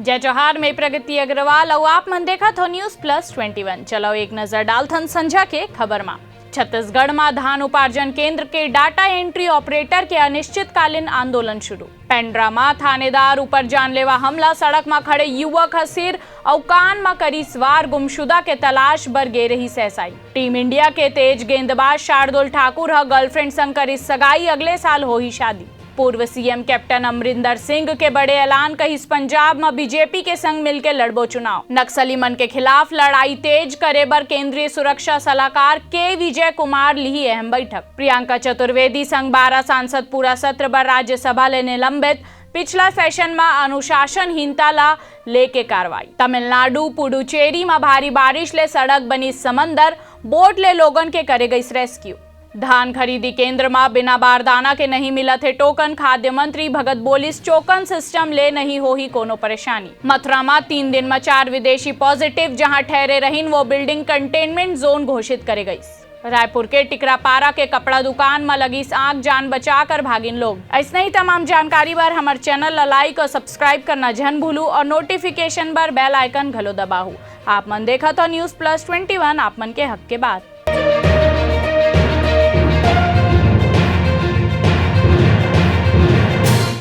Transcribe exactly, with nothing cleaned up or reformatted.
जय जोहार, मैं प्रगति अग्रवाल अउ आप मन देखत हो News Plus Twenty One। चलो एक नजर डालथन संझा के खबर मा। छत्तीसगढ़ मा धान उपार्जन केंद्र के data entry operator के अनिश्चितकालीन आंदोलन शुरू। पेंड्रा मा थानेदार ऊपर जानलेवा हमला, सड़क मा खड़े युवक ह सिर अउ कान मा करिस वार, गुमशुदा के तलाश बर गे रहिस एसआई। टीम इंडिया के तेज गेंदबाज शार्दुल ठाकुर ह girlfriend संग करिस सगाई, अगले साल होही शादी। पूर्व सीएम कैप्टन अमरिंदर सिंह के बड़े ऐलान, कहिस पंजाब म बीजेपी के संग मिलके लड़बो चुनाव। नक्सली मन के खिलाफ लड़ाई तेज करे बर केंद्रीय सुरक्षा सलाहकार के विजय कुमार लिही अहम बैठक। प्रियंका चतुर्वेदी संग बारह सांसद पूरा सत्र बर राज्यसभा ले निलंबित। पिछला सेशन म अनुशासनहीनता ला लेके कार्रवाई। तमिलनाडु पुडुचेरी म भारी बारिश ले सड़क बनिस समंदर, बोट ले लोगन के करे गइस रेस्क्यू। धान खरीदी केंद्र म बिना बारदाना के नहीं मिलत हे टोकन, खाद्य मंत्री भगत बोलिस टोकन सिस्टम ले नहीं होही कोनो परेशानी। मथुरा म तीन दिन म चार विदेशी पॉजिटिव, जहां ठहरे रहिन वो बिल्डिंग कंटेनमेंट जोन घोषित करे गइस। रायपुर के टिकरापारा के कपड़ा दुकान म लगिस आग, जान बचाकर भागिन लोग। अइसने ही तमाम जानकारी बर हमर चैनल ला लाइक अउ सब्सक्राइब करना झन भूलू अउ नोटिफिकेशन बर बेल आइकन घलो दबाहू। आप मन देखत हो News Plus Twenty One, आप मन के हक के बात।